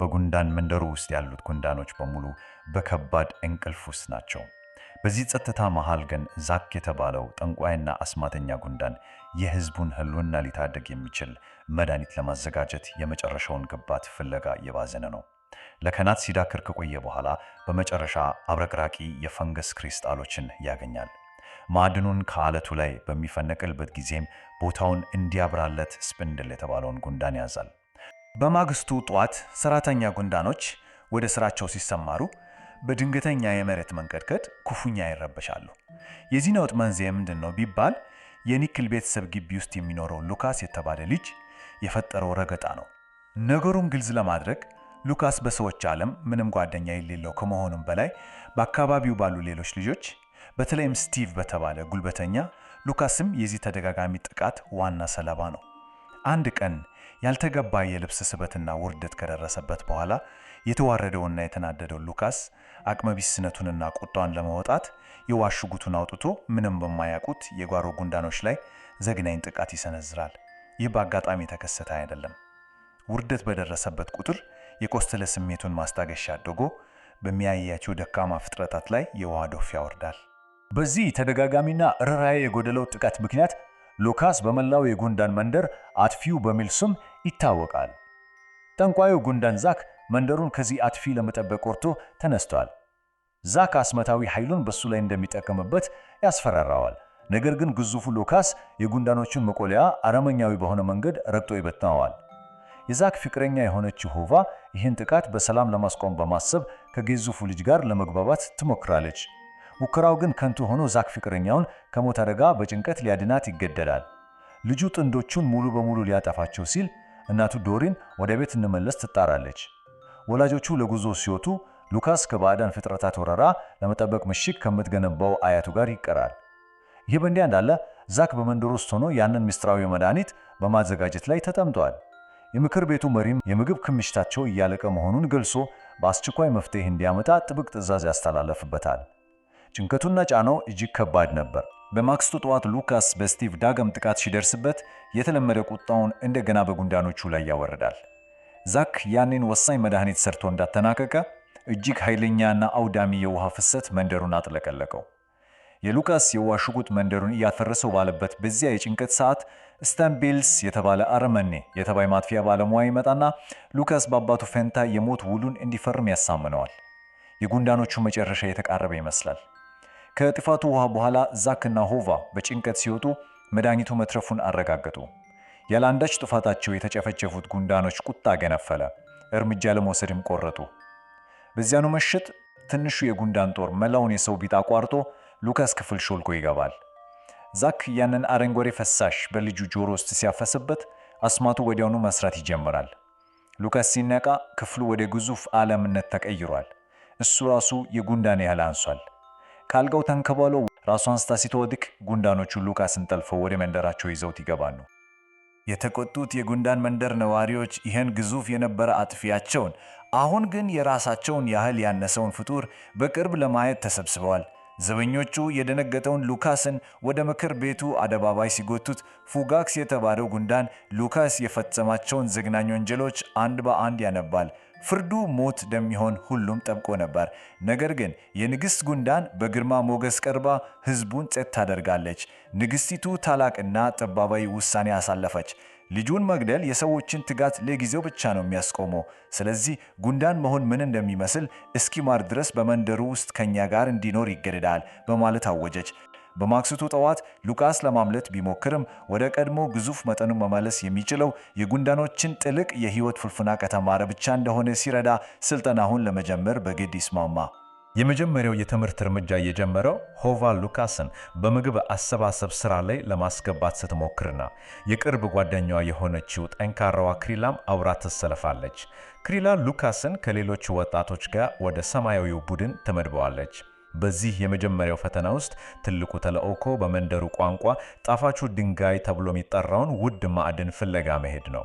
በጉንዳን መንደሩ ውስጥ ያሉት ጉንዳኖች በሙሉ በከባድ እንቅልፍ ውስጥ ናቸው። በዚህ ጸጥታ መሃል ግን ዛክ የተባለው ጠንቋይና አስማተኛ ጉንዳን የሕዝቡን ሕልውና ሊታደግ የሚችል መድኃኒት ለማዘጋጀት የመጨረሻውን ግብዓት ፍለጋ እየባዘነ ነው። ለቀናት ሲዳክር ከቆየ በኋላ በመጨረሻ አብረቅራቂ የፈንገስ ክሪስታሎችን ያገኛል። ማዕድኑን ከአለቱ ላይ በሚፈነቅልበት ጊዜም ቦታውን እንዲያብራለት ስፕንድል የተባለውን ጉንዳን ያዛል። በማግስቱ ጠዋት ሰራተኛ ጉንዳኖች ወደ ስራቸው ሲሰማሩ በድንገተኛ የመሬት መንቀጥቀጥ ክፉኛ ይረበሻሉ። የዚህ ነውጥ መንስኤ ምንድን ነው ቢባል የኒክል ቤተሰብ ግቢ ውስጥ የሚኖረው ሉካስ የተባለ ልጅ የፈጠረው ረገጣ ነው። ነገሩን ግልጽ ለማድረግ ሉካስ በሰዎች ዓለም ምንም ጓደኛ የሌለው ከመሆኑም በላይ በአካባቢው ባሉ ሌሎች ልጆች በተለይም ስቲቭ በተባለ ጉልበተኛ ሉካስም የዚህ ተደጋጋሚ ጥቃት ዋና ሰለባ ነው። አንድ ቀን ያልተገባ የልብስ ስበትና ውርደት ከደረሰበት በኋላ የተዋረደውና የተናደደው ሉካስ አቅመቢስነቱንና ቁጣውን ለመወጣት የውሃ ሽጉጡን አውጥቶ ምንም በማያውቁት የጓሮ ጉንዳኖች ላይ ዘግናኝ ጥቃት ይሰነዝራል። ይህ በአጋጣሚ የተከሰተ አይደለም። ውርደት በደረሰበት ቁጥር የቆሰለ ስሜቱን ማስታገሻ አድርጎ በሚያያቸው ደካማ ፍጥረታት ላይ የውሃ ዶፍ ያወርዳል። በዚህ ተደጋጋሚና ርኅራኄ የጎደለው ጥቃት ምክንያት ሉካስ በመላው የጉንዳን መንደር አጥፊው በሚል ስም ይታወቃል። ጠንቋዩ ጉንዳን ዛክ መንደሩን ከዚህ አጥፊ ለመጠበቅ ቆርጦ ተነስቷል። ዛክ አስማታዊ ኃይሉን በሱ ላይ እንደሚጠቀምበት ያስፈራራዋል። ነገር ግን ግዙፉ ሉካስ የጉንዳኖቹን መቆለያ አረመኔያዊ በሆነ መንገድ ረግጦ ይበትነዋል። የዛክ ፍቅረኛ የሆነችው ሆቫ ይህን ጥቃት በሰላም ለማስቆም በማሰብ ከግዙፉ ልጅ ጋር ለመግባባት ትሞክራለች። ሙከራው ግን ከንቱ ሆኖ ዛክ ፍቅረኛውን ከሞት አደጋ በጭንቀት ሊያድናት ይገደዳል። ልጁ ጥንዶቹን ሙሉ በሙሉ ሊያጠፋቸው ሲል እናቱ ዶሪን ወደ ቤት እንመለስ ትጣራለች። ወላጆቹ ለጉዞ ሲወጡ ሉካስ ከባዕዳን ፍጥረታት ወረራ ለመጠበቅ ምሽግ ከምትገነባው አያቱ ጋር ይቀራል። ይህ በእንዲህ እንዳለ ዛክ በመንደሩ ውስጥ ሆኖ ያንን ምስጢራዊ መድኃኒት በማዘጋጀት ላይ ተጠምጧል። የምክር ቤቱ መሪም የምግብ ክምችታቸው እያለቀ መሆኑን ገልጾ በአስቸኳይ መፍትሄ እንዲያመጣ ጥብቅ ትዕዛዝ ያስተላልፍበታል። ጭንቀቱና ጫናው እጅግ ከባድ ነበር። በማግስቱ ጠዋት ሉካስ በስቲቭ ዳግም ጥቃት ሲደርስበት የተለመደ ቁጣውን እንደገና በጉንዳኖቹ ላይ ያወርዳል። ዛክ ያንን ወሳኝ መድኃኒት ሰርቶ እንዳጠናቀቀ እጅግ ኃይለኛና አውዳሚ የውሃ ፍሰት መንደሩን አጥለቀለቀው። የሉካስ የውሃ ሽጉጥ መንደሩን እያፈረሰው ባለበት በዚያ የጭንቀት ሰዓት ስታንቤልስ የተባለ አረመኔ የተባይ ማጥፊያ ባለሙያ ይመጣና ሉካስ በአባቱ ፈንታ የሞት ውሉን እንዲፈርም ያሳምነዋል። የጉንዳኖቹ መጨረሻ የተቃረበ ይመስላል። ከጥፋቱ ውሃ በኋላ ዛክና ሆቫ በጭንቀት ሲወጡ መድኃኒቱ መትረፉን አረጋገጡ። ያለ አንዳች ጥፋታቸው የተጨፈጨፉት ጉንዳኖች ቁጣ ገነፈለ። እርምጃ ለመውሰድም ቆረጡ። በዚያኑ ምሽት ትንሹ የጉንዳን ጦር መላውን የሰው ቤት አቋርጦ ሉካስ ክፍል ሾልኮ ይገባል። ዛክ ያንን አረንጓዴ ፈሳሽ በልጁ ጆሮ ውስጥ ሲያፈስበት አስማቱ ወዲያውኑ መስራት ይጀምራል። ሉካስ ሲነቃ ክፍሉ ወደ ግዙፍ ዓለምነት ተቀይሯል። እሱ ራሱ የጉንዳን ያህል አንሷል። ካልጋው ተንከባሎ ራሷን ስታ ስትወድቅ ጉንዳኖቹ ሉካስን ጠልፈው ወደ መንደራቸው ይዘውት ይገባሉ። የተቆጡት የጉንዳን መንደር ነዋሪዎች ይህን ግዙፍ የነበረ አጥፊያቸውን አሁን ግን የራሳቸውን ያህል ያነሰውን ፍጡር በቅርብ ለማየት ተሰብስበዋል። ዘበኞቹ የደነገጠውን ሉካስን ወደ ምክር ቤቱ አደባባይ ሲጎቱት ፉጋክስ የተባለው ጉንዳን ሉካስ የፈጸማቸውን ዘግናኝ ወንጀሎች አንድ በአንድ ያነባል። ፍርዱ ሞት እንደሚሆን ሁሉም ጠብቆ ነበር። ነገር ግን የንግሥት ጉንዳን በግርማ ሞገስ ቀርባ ሕዝቡን ጸጥ ታደርጋለች። ንግሥቲቱ ታላቅና ጠባባዊ ውሳኔ አሳለፈች። ልጁን መግደል የሰዎችን ትጋት ለጊዜው ብቻ ነው የሚያስቆመው። ስለዚህ ጉንዳን መሆን ምን እንደሚመስል እስኪማር ድረስ በመንደሩ ውስጥ ከኛ ጋር እንዲኖር ይገደዳል በማለት አወጀች። በማግስቱ ጠዋት ሉካስ ለማምለጥ ቢሞክርም ወደ ቀድሞ ግዙፍ መጠኑ መመለስ የሚችለው የጉንዳኖችን ጥልቅ የሕይወት ፍልስፍና ከተማረ ብቻ እንደሆነ ሲረዳ ስልጠናውን ለመጀመር በግድ ይስማማ። የመጀመሪያው የትምህርት እርምጃ የጀመረው ሆቫ ሉካስን በምግብ አሰባሰብ ስራ ላይ ለማስገባት ስትሞክርና የቅርብ ጓደኛዋ የሆነችው ጠንካራዋ ክሪላም አብራ ትሰለፋለች። ክሪላ ሉካስን ከሌሎች ወጣቶች ጋር ወደ ሰማያዊው ቡድን ትመድበዋለች። በዚህ የመጀመሪያው ፈተና ውስጥ ትልቁ ተልዕኮ በመንደሩ ቋንቋ ጣፋጩ ድንጋይ ተብሎ የሚጠራውን ውድ ማዕድን ፍለጋ መሄድ ነው።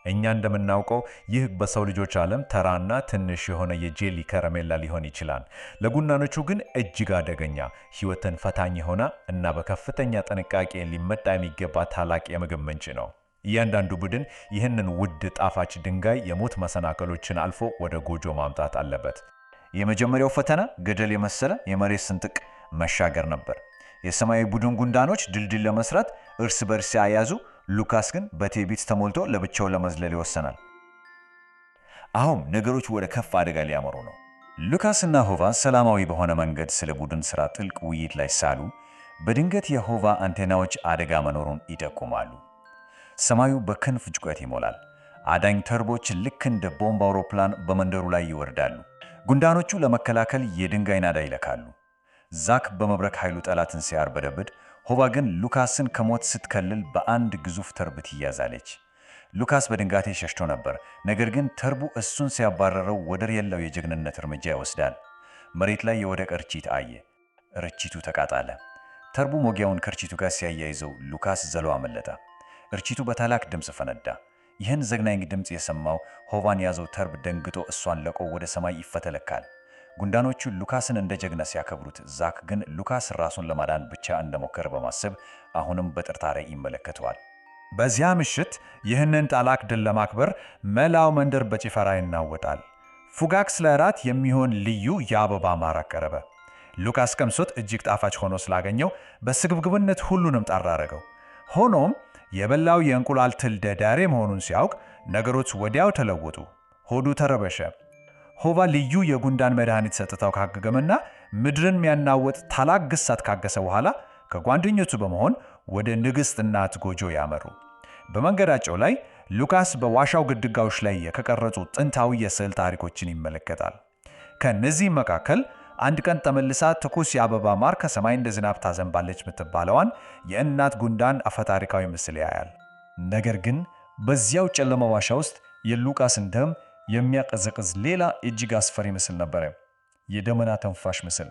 እኛ እንደምናውቀው ይህ በሰው ልጆች ዓለም ተራና ትንሽ የሆነ የጄሊ ከረሜላ ሊሆን ይችላል። ለጉንዳኖቹ ግን እጅግ አደገኛ፣ ሕይወትን ፈታኝ የሆነ እና በከፍተኛ ጥንቃቄ ሊመጣ የሚገባ ታላቅ የምግብ ምንጭ ነው። እያንዳንዱ ቡድን ይህንን ውድ ጣፋጭ ድንጋይ የሞት መሰናክሎችን አልፎ ወደ ጎጆ ማምጣት አለበት። የመጀመሪያው ፈተና ገደል የመሰለ የመሬት ስንጥቅ መሻገር ነበር። የሰማያዊ ቡድን ጉንዳኖች ድልድይ ለመስራት እርስ በርስ ሲያያዙ፣ ሉካስ ግን በትዕቢት ተሞልቶ ለብቻው ለመዝለል ይወሰናል። አሁን ነገሮች ወደ ከፍ አደጋ ሊያመሩ ነው። ሉካስና ሆቫ ሰላማዊ በሆነ መንገድ ስለ ቡድን ሥራ ጥልቅ ውይይት ላይ ሳሉ፣ በድንገት የሆቫ አንቴናዎች አደጋ መኖሩን ይጠቁማሉ። ሰማዩ በክንፍ ጩኸት ይሞላል። አዳኝ ተርቦች ልክ እንደ ቦምብ አውሮፕላን በመንደሩ ላይ ይወርዳሉ። ጉንዳኖቹ ለመከላከል የድንጋይ ናዳ ይለካሉ። ዛክ በመብረቅ ኃይሉ ጠላትን ሲያርበደብድ፣ ሆቫ ግን ሉካስን ከሞት ስትከልል በአንድ ግዙፍ ተርብ ትያዛለች። ሉካስ በድንጋጤ ሸሽቶ ነበር። ነገር ግን ተርቡ እሱን ሲያባረረው ወደር የለው የጀግንነት እርምጃ ይወስዳል። መሬት ላይ የወደቀ ርችት አየ። ርችቱ ተቃጣለ። ተርቡ መውጊያውን ከርችቱ ጋር ሲያያይዘው ሉካስ ዘሎ አመለጠ። ርችቱ በታላቅ ድምፅ ፈነዳ። ይህን ዘግናኝ ድምፅ የሰማው ሆቫን ያዘው ተርብ ደንግጦ እሷን ለቆ ወደ ሰማይ ይፈተለካል። ጉንዳኖቹ ሉካስን እንደ ጀግና ሲያከብሩት፣ ዛክ ግን ሉካስ ራሱን ለማዳን ብቻ እንደሞከረ በማሰብ አሁንም በጥርጣሬ ይመለከተዋል። በዚያ ምሽት ይህንን ታላቅ ድል ለማክበር መላው መንደር በጭፈራ ይናወጣል። ፉጋክስ ለእራት የሚሆን ልዩ የአበባ ማር አቀረበ። ሉካስ ቀምሶት እጅግ ጣፋጭ ሆኖ ስላገኘው በስግብግብነት ሁሉንም ጠራረገው። ሆኖም የበላው የእንቁላል ትል ደዳሬ መሆኑን ሲያውቅ ነገሮች ወዲያው ተለወጡ። ሆዱ ተረበሸ። ሆቫ ልዩ የጉንዳን መድኃኒት ሰጥታው ካገገመና ምድርን የሚያናወጥ ታላቅ ግሳት ካገሰ በኋላ ከጓደኞቹ በመሆን ወደ ንግሥት እናት ጎጆ ያመሩ። በመንገዳቸው ላይ ሉካስ በዋሻው ግድግዳዎች ላይ የተቀረጹ ጥንታዊ የስዕል ታሪኮችን ይመለከታል። ከእነዚህም መካከል አንድ ቀን ተመልሳ ትኩስ የአበባ ማር ከሰማይ እንደ ዝናብ ታዘንባለች የምትባለዋን የእናት ጉንዳን አፈታሪካዊ ምስል ያያል። ነገር ግን በዚያው ጨለማ ዋሻ ውስጥ የሉካስን ደም የሚያቀዘቅዝ ሌላ እጅግ አስፈሪ ምስል ነበረ። የደመና ተንፋሽ ምስል።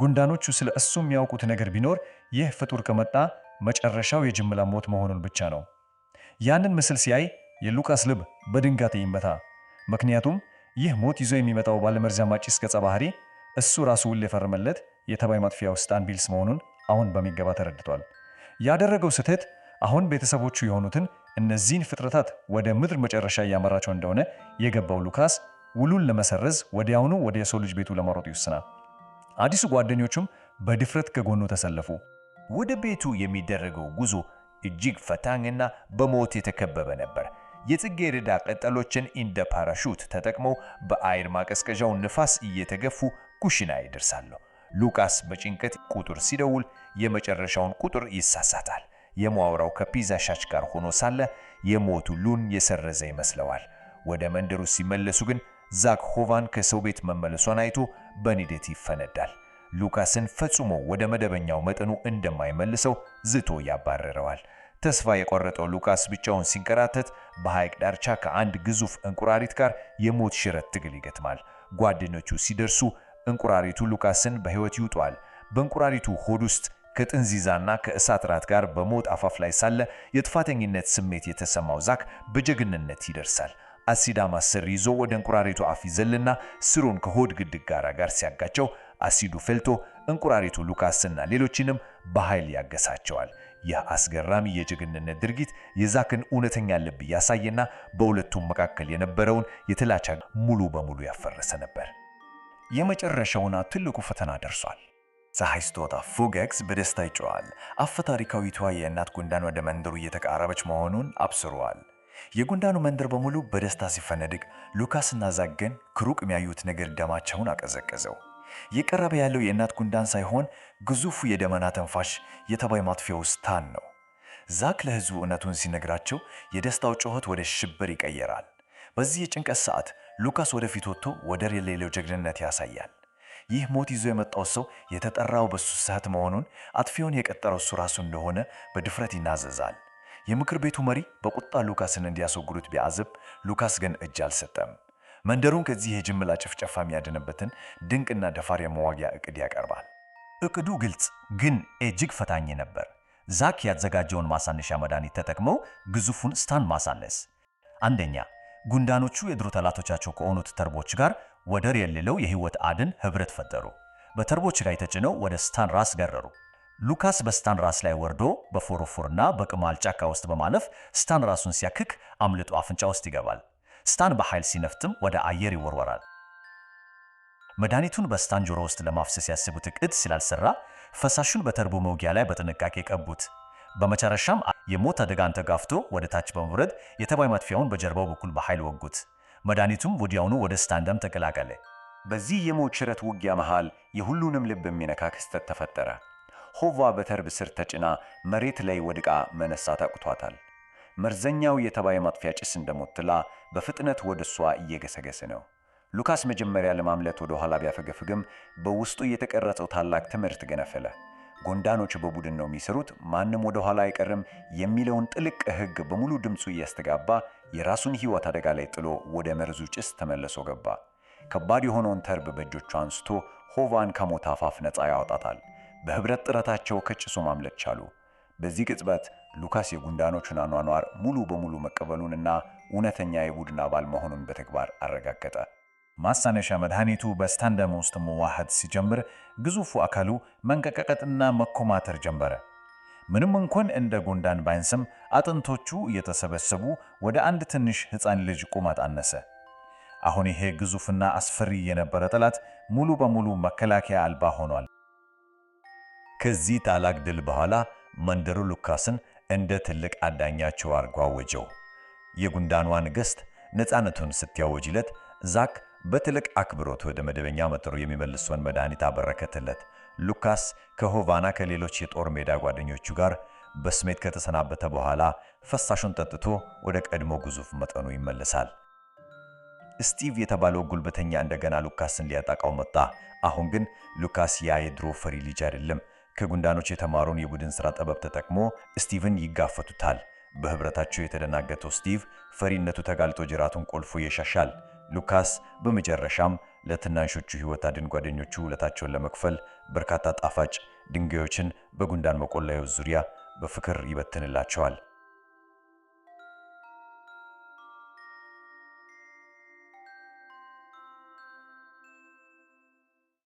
ጉንዳኖቹ ስለ እሱ የሚያውቁት ነገር ቢኖር ይህ ፍጡር ከመጣ መጨረሻው የጅምላ ሞት መሆኑን ብቻ ነው። ያንን ምስል ሲያይ የሉካስ ልብ በድንጋጤ ይመታ። ምክንያቱም ይህ ሞት ይዞ የሚመጣው ባለመርዛማ ጭስ ገጸ ባህሪ እሱ ራሱ ውል የፈረመለት የተባይ ማጥፊያው ስታን ቢልስ መሆኑን አሁን በሚገባ ተረድቷል። ያደረገው ስህተት አሁን ቤተሰቦቹ የሆኑትን እነዚህን ፍጥረታት ወደ ምድር መጨረሻ እያመራቸው እንደሆነ የገባው ሉካስ ውሉን ለመሰረዝ ወዲያውኑ ወደ የሰው ልጅ ቤቱ ለመሮጥ ይወስናል። አዲሱ ጓደኞቹም በድፍረት ከጎኑ ተሰለፉ። ወደ ቤቱ የሚደረገው ጉዞ እጅግ ፈታኝና በሞት የተከበበ ነበር። የጽጌረዳ ቅጠሎችን እንደ ፓራሹት ተጠቅመው በአየር ማቀዝቀዣው ንፋስ እየተገፉ ኩሽና ይደርሳሉ። ሉካስ በጭንቀት ቁጥር ሲደውል የመጨረሻውን ቁጥር ይሳሳታል። የማወራው ከፒዛ ሻጭ ጋር ሆኖ ሳለ የሞት ውሉን የሰረዘ ይመስለዋል። ወደ መንደሩ ሲመለሱ ግን ዛክ ሆቫን ከሰው ቤት መመለሷን አይቶ በንዴት ይፈነዳል። ሉካስን ፈጽሞ ወደ መደበኛው መጠኑ እንደማይመልሰው ዝቶ ያባረረዋል። ተስፋ የቆረጠው ሉካስ ብቻውን ሲንከራተት በሐይቅ ዳርቻ ከአንድ ግዙፍ እንቁራሪት ጋር የሞት ሽረት ትግል ይገጥማል። ጓደኞቹ ሲደርሱ እንቁራሪቱ ሉካስን በሕይወት ይውጠዋል። በእንቁራሪቱ ሆድ ውስጥ ከጥንዚዛና ከእሳት ራት ጋር በሞት አፋፍ ላይ ሳለ የጥፋተኝነት ስሜት የተሰማው ዛክ በጀግንነት ይደርሳል። አሲዳማ ስር ይዞ ወደ እንቁራሪቱ አፍ ይዘልና ስሩን ከሆድ ግድግዳ ጋር ሲያጋጨው አሲዱ ፈልቶ እንቁራሪቱ ሉካስና ሌሎችንም በኃይል ያገሳቸዋል። ይህ አስገራሚ የጀግንነት ድርጊት የዛክን እውነተኛ ልብ ያሳየና በሁለቱም መካከል የነበረውን የጥላቻ ሙሉ በሙሉ ያፈረሰ ነበር። የመጨረሻውና ትልቁ ፈተና ደርሷል። ፀሐይ ስትወጣ ፉገክስ በደስታ ይጮኻል። አፈታሪካዊቷ የእናት ጉንዳን ወደ መንደሩ እየተቃረበች መሆኑን አብስሯል። የጉንዳኑ መንደር በሙሉ በደስታ ሲፈነድቅ፣ ሉካስና ዛክ ግን ከሩቅ የሚያዩት ነገር ደማቸውን አቀዘቀዘው። የቀረበ ያለው የእናት ጉንዳን ሳይሆን ግዙፉ የደመና ተንፋሽ የተባይ ማጥፊያው ስታን ነው። ዛክ ለሕዝቡ እውነቱን ሲነግራቸው የደስታው ጩኸት ወደ ሽብር ይቀየራል። በዚህ የጭንቀት ሰዓት ሉካስ ወደፊት ወጥቶ ወደር የሌለው ጀግንነት ያሳያል። ይህ ሞት ይዞ የመጣው ሰው የተጠራው በሱ ስህተት መሆኑን፣ አጥፊውን የቀጠረው እሱ ራሱ እንደሆነ በድፍረት ይናዘዛል። የምክር ቤቱ መሪ በቁጣ ሉካስን እንዲያስወግዱት ቢያዝም ሉካስ ግን እጅ አልሰጠም። መንደሩን ከዚህ የጅምላ ጭፍጨፋ የሚያድንበትን ድንቅና ደፋር የመዋጊያ እቅድ ያቀርባል። እቅዱ ግልጽ ግን እጅግ ፈታኝ ነበር። ዛክ ያዘጋጀውን ማሳነሻ መድኃኒት ተጠቅመው ግዙፉን ስታን ማሳነስ። አንደኛ፣ ጉንዳኖቹ የድሮ ጠላቶቻቸው ከሆኑት ተርቦች ጋር ወደር የሌለው የህይወት አድን ህብረት ፈጠሩ። በተርቦች ላይ ተጭነው ወደ ስታን ራስ ገረሩ። ሉካስ በስታን ራስ ላይ ወርዶ በፎሮፎርና በቅማል ጫካ ውስጥ በማለፍ ስታን ራሱን ሲያክክ አምልጦ አፍንጫ ውስጥ ይገባል። ስታን በኃይል ሲነፍትም ወደ አየር ይወርወራል። መድኃኒቱን በስታን ጆሮ ውስጥ ለማፍሰስ ያሰቡት እቅድ ስላልሰራ ፈሳሹን በተርቡ መውጊያ ላይ በጥንቃቄ ቀቡት። በመጨረሻም የሞት አደጋን ተጋፍቶ ወደ ታች በመውረድ የተባይ ማጥፊያውን በጀርባው በኩል በኃይል ወጉት። መድኃኒቱም ወዲያውኑ ወደ ስታን ደም ተቀላቀለ። በዚህ የሞት ሽረት ውጊያ መሃል የሁሉንም ልብ የሚነካ ክስተት ተፈጠረ። ሆቫ በተርብ ስር ተጭና መሬት ላይ ወድቃ መነሳት አቅቷታል። መርዘኛው የተባይ ማጥፊያ ጭስ እንደሞትላ በፍጥነት ወደ እሷ እየገሰገሰ ነው። ሉካስ መጀመሪያ ለማምለጥ ወደ ኋላ ቢያፈገፍግም በውስጡ የተቀረጸው ታላቅ ትምህርት ገነፈለ። ጉንዳኖች በቡድን ነው የሚሰሩት፣ ማንም ወደ ኋላ አይቀርም የሚለውን ጥልቅ ሕግ በሙሉ ድምፁ እያስተጋባ የራሱን ሕይወት አደጋ ላይ ጥሎ ወደ መርዙ ጭስ ተመልሶ ገባ። ከባድ የሆነውን ተርብ በእጆቹ አንስቶ ሆቫን ከሞት አፋፍ ነፃ ያወጣታል። በህብረት ጥረታቸው ከጭሱ ማምለጥ ቻሉ። በዚህ ቅጽበት ሉካስ የጉንዳኖቹን አኗኗር ሙሉ በሙሉ መቀበሉንና እውነተኛ የቡድን አባል መሆኑን በተግባር አረጋገጠ። ማሳነሻ መድኃኒቱ በስታን ደም ውስጥ መዋሃድ ሲጀምር ግዙፉ አካሉ መንቀጥቀጥና መኮማተር ጀመረ። ምንም እንኳን እንደ ጉንዳን ባይንስም አጥንቶቹ እየተሰበሰቡ ወደ አንድ ትንሽ ሕፃን ልጅ ቁመት አነሰ። አሁን ይሄ ግዙፍና አስፈሪ የነበረ ጠላት ሙሉ በሙሉ መከላከያ አልባ ሆኗል። ከዚህ ታላቅ ድል በኋላ መንደሩ ሉካስን እንደ ትልቅ አዳኛቸው አድርጎ አወጀው። የጉንዳኗ ንግሥት ነፃነቱን ስትያወጅለት ዛክ በትልቅ አክብሮት ወደ መደበኛ መጠኑ የሚመልሰውን መድኃኒት አበረከተለት። ሉካስ ከሆቫና ከሌሎች የጦር ሜዳ ጓደኞቹ ጋር በስሜት ከተሰናበተ በኋላ ፈሳሹን ጠጥቶ ወደ ቀድሞ ግዙፍ መጠኑ ይመለሳል። ስቲቭ የተባለው ጉልበተኛ እንደገና ሉካስን ሊያጠቃው መጣ። አሁን ግን ሉካስ ያ የድሮ ፈሪ ልጅ አይደለም። ከጉንዳኖች የተማረውን የቡድን ሥራ ጥበብ ተጠቅሞ ስቲቭን ይጋፈቱታል። በህብረታቸው የተደናገጠው ስቲቭ ፈሪነቱ ተጋልጦ ጅራቱን ቆልፎ ይሸሻል። ሉካስ በመጨረሻም ለትናንሾቹ ሕይወት አድን ጓደኞቹ ውለታቸውን ለመክፈል በርካታ ጣፋጭ ድንጋዮችን በጉንዳን መቆለያው ዙሪያ በፍቅር ይበትንላቸዋል።